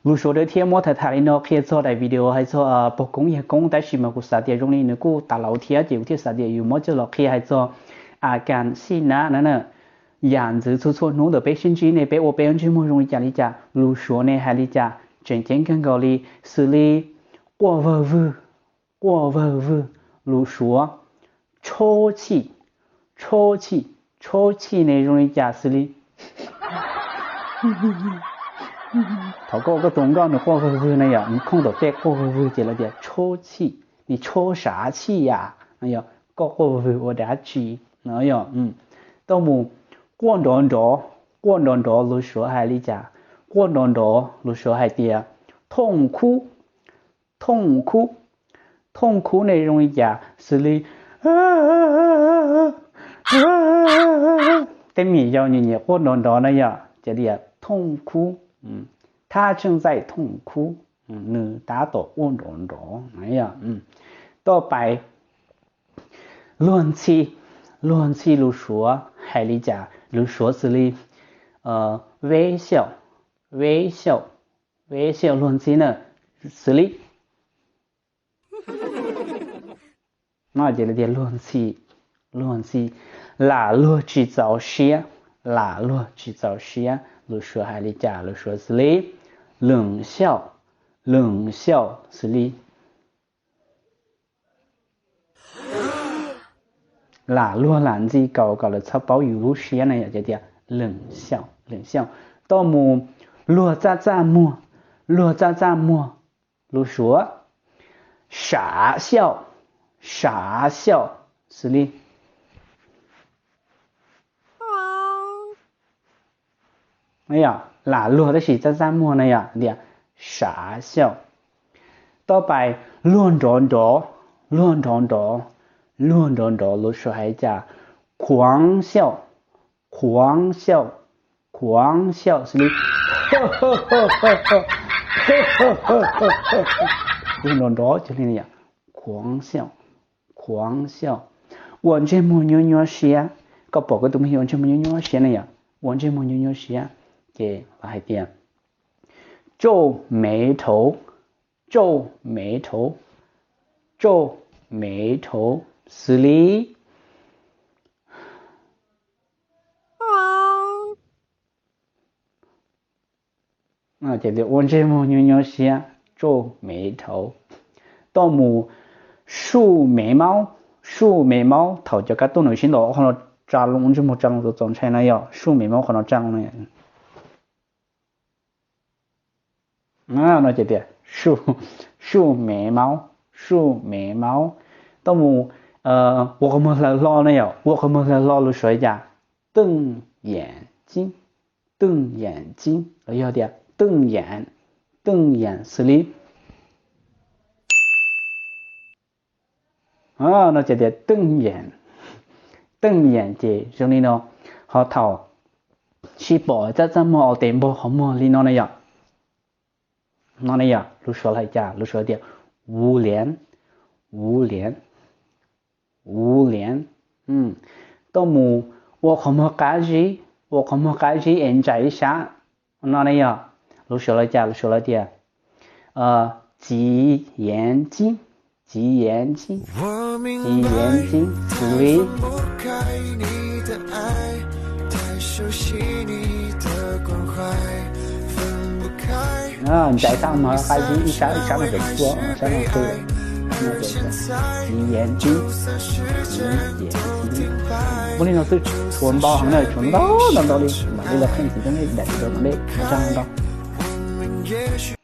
Lus Suav thiaj muab tham tham li no qhia txog daim video hais txog pog koob yawg koob, tab sis mas kuv xav tias zoo li nws kuj tas laus thiab ces kuv thiaj xav tias yus muab coj los qhia hais txog a kas xij nab na na. Yam ntxwv txhua txhua hnub ntawm peb sib ntsib ne peb ua peb ntsej muag zoo li cas li cas, lus Suav ne hais li cas, tseem ceeb kawg nkaus li, xws li quaj vawg vwg, quaj vawg vwg, lus Suav 抽气, 抽气, 抽气 ne zoo li cas, xws li thaum koj ua koj tus nkoj nws quaj vwg vwg na yom, nws khooj tom tej quaj vwg vwg ces lawv tias 抽气, 你抽啥气呀? Yog koj quaj vwg vwg ua dab tsi no yom. Tau mus quaj nrov nrov, quaj nrov nrov lus Suav hais li cas? Quaj nrov nrov lus Suav hais tias 痛哭, 痛哭, 痛哭 ne zoo li cas, xws li tej me nyuam yaus nyiam nyiam quaj nrov nrov na yom, ces tias 痛哭, 他正在痛哭, nws tab tom quaj nrov nrov. Tau pais luag ntxhi, luag ntxhi lus Suav hais li cas? Lus Suav xws li 微笑, 微笑, 微笑 luag ntxhi na, xws li no ces tias luag ntxhi, luag ntxhi, lam luag tsis txaus siab, lam luag tsis txaus siab, lus Suav hais li cas? Lus Suav xws li 冷笑, 冷笑, xws li lam luag lam ntxhi kom kom lawv txhob paub yus lub siab na yom, ces tias 冷笑, 冷笑. Tau mus luag txaj txaj muag, luag txaj txaj muag lus Suav 傻笑, 傻笑, xws li lam luag tab sis txaj txaj muag na yom, tias 傻笑. Tau pais luag nrov nrov, luag nrov nrov, luag nrov nrov lus Suav hais cas? 狂笑, 狂笑, 狂笑, xws li luag nrov nrov cia li yom, 狂笑, 狂笑. Ua ntsej muag nyuaj nyuaj siab, koj pom koj tus me nyuam ua ntsej muag nyuaj nyuaj siab na yom, ua ntsej muag nyuaj nyuaj siab, ces lawv hais tias 皱眉头, 皱眉头, 皱眉头, xws li ua ntsej muag nyuaj nyuaj siab, 皱眉头. Tau mus 竖眉毛, 竖眉毛, thaum cov kab tuj nws sib ntaus qhov no tsa loo, ntsej muag tsa loo txaus txaus ntshai na yom, 竖眉毛 qhov no tsa loo na. No ces tias 竖眉毛, 竖眉毛. Tau mus ua qhov muag hlaws hlo na yom, ua qhov muag hlaws hlo lus Suav cas? 瞪眼睛, 瞪眼睛, los yog tias 瞪眼, 瞪眼 xws li no ces tias 瞪眼, 瞪眼 ces zoo li no. Ho thaum sib pom txaj txaj muag ua tes npog qhov muag li no na yom, no ne yom, lus Suav hais cas? Lus Suav tias 无脸, 无脸, 无脸. Tau mus ua qhov muag qab zib, ua qhov muag qab zib es ntsais ib sab no ne yom, lus Suav hais cas? Lus Suav hais tias 挤眼睛, 挤眼睛, 挤眼睛, xws li ntsais sab muag qab zib ib sab, ib sab no ces tshuav, sab no qw, 挤眼睛, 挤眼睛. Muaj li no xwb, tshuav ntau heev na, tshuav ntau ntau ntau li, mam li los qhia ntxiv rau nej daim video tom ntej, ua tsaug ntau.